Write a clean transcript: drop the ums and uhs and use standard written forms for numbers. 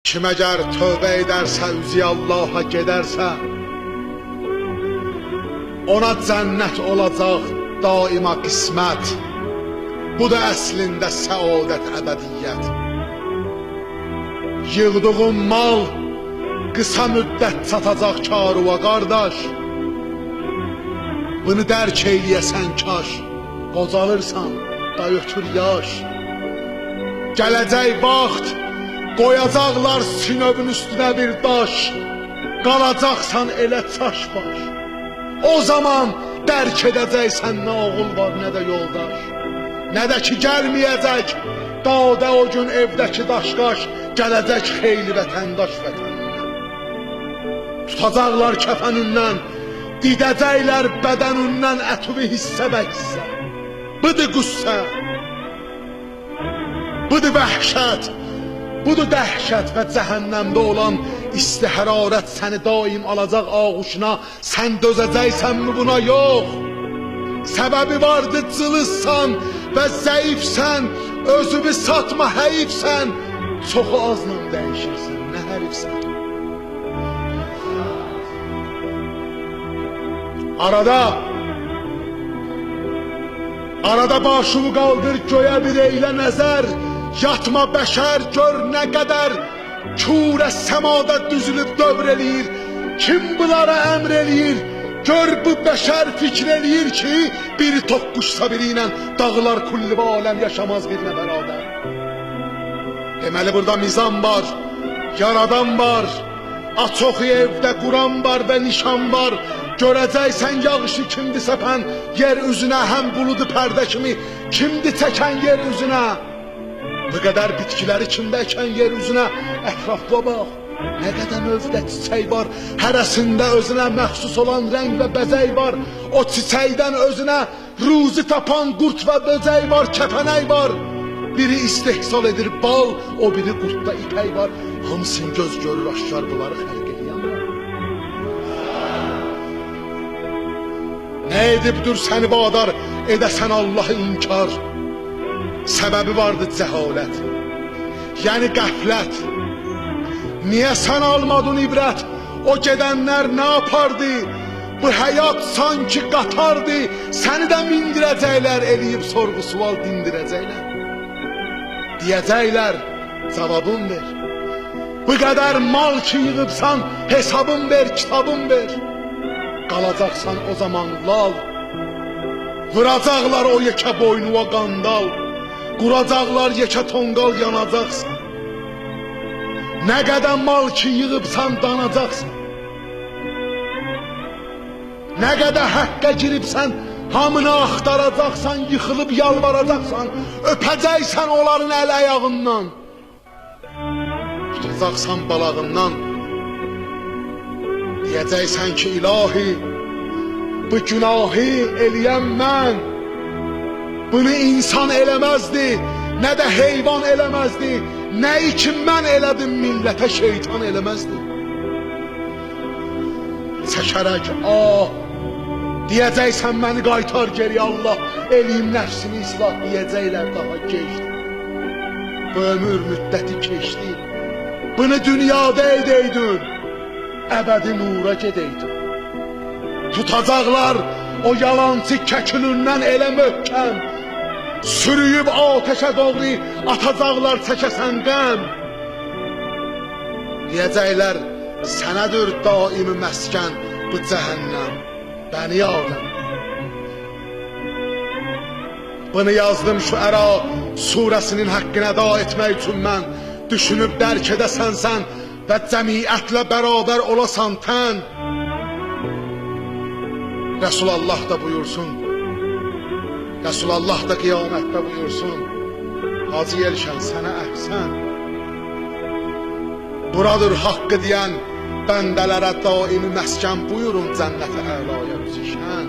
Kim əgər tövbə edərsə, üzü Allaha gedərsə, ona cənnət olacaq daima qismət. Bu da əslində səadət, əbədiyyət. Yığdığın mal qısa müddət çatacaq karuva qardaş. Bunu dərk eləyəsən kaş, qocalırsan, da ötür yaş. Gələcək vaxt qoyacaqlar sinövün üstünə bir daş, qalacaqsan elə çaş-baş. O zaman dərk edəcəksən nə oğul var, nə də yoldaş. Nə də ki gəlməyəcək, dadə o gün evdəki daşqaş, gələcək xeyli vətəndaş vətəninə. Tutacaqlar kəfənindən, didəcəklər bədənindən ətuvi hissə və hissə. Budur qüssə, budur vəhşət, budur dəhşət və cəhənnəmdə olan isti hərarət səni daim alacaq ağuşuna. Sən dözəcəksənmi buna? Yox. Səbəbi vardı cılızsan və zəifsən, özünü satma həyifsən. Çoxu azla dəyişirsən, nə hərifsən. Arada başını qaldır göyə bir eylə nəzər, yatma bəşər gör nə qədər kürə səmada düzülüb dövr eləyir. Kim bunlara əmr eləyir? Gör bu bəşər fikr eləyir ki, biri toqquşsa biri ilə dağılar kulli və aləm, yaşamaz bir nəfər adəm. Deməli burada mizan var, yaradan var, açoxu evdə Quran var və nişan var. Görəcəksən yağışı kimdir səpən yer üzünə, həm buludu pərdə kimi kimdir çəkən yer üzünə. Bu qədər bitkiləri kimdə əkən yer üzünə, ətrafına bax. Nə qədər növdə çiçək var, hərəsində özünə məxsus olan rəng və bəzək var. O çiçəkdən özünə ruzi tapan qurt və böcək var, kəpənək var. Biri istehsal edir bal, o biri qurtda ipək var. Hamısını göz görür aşkar bunları xəlq eləyən var. Nə edibdir səni badar, edəsən Allahı inkar? Səbəbi vardı cəhalət, yəni qəflət. Niyə sən almadın ibrət? O gedənlər nə yapardı? Bu həyat sanki qatardı. Səni də mindirəcəklər, eləyib sorğu sual dindirəcəklər. Deyəcəklər, cavabın ver. Bu qədər mal ki yığıbsan, hesabın ver, kitabın ver. Qalacaqsan o zaman lal. Vuracaqlar o yekə boynuva qandal. Quracaqlar yekə tonqal, yanacaqsan. Nə qədər mal ki yığıbsan, danacaqsan. Nə qədər həqqə giribsən, hamını axtaracaqsan, yıxılıb yalvaracaqsan, öpəcəksən onların əl ayağından. Tutacaqsan balağından. Deyəcəksən ki, ilahi, bu günahı eləyən mən. Bunu insan eləməzdi, nə də heyvan eləməzdi. Nə üçün mən elədim, millətə şeytan eləməzdi. Çəkərək ah, deyəcəksən məni qaytar geri Allah, eləyim nəfsimi islah, deyəcəklər daha gecdir. Bu ömür müddəti keçdi. Bunu dünyada edəydin, əbədi nura gedəydin. Tutacaqlar o yalancı kəkülündən elə möhkəm, sürüyüb atəşə doğru atacaqlar çəkəsən qəm. Deyəcəklər, sənədir daimi məskən bu cəhənnəm, bəni Adəm. Bunu yazdım şu Əra surəsinin haqqını əda etmək üçün mən. Düşünüb dərk edəsən sən və cəmiyyətlə bərabər olasan tən. Resulallah da buyursun. Resulallah da qiyamətdə buyursun. Hacı Yelşən sənə əhsən. Buradır haqqı deyən bəndələrə daimi məskən, buyurun cənnəti əlaya üzüşən.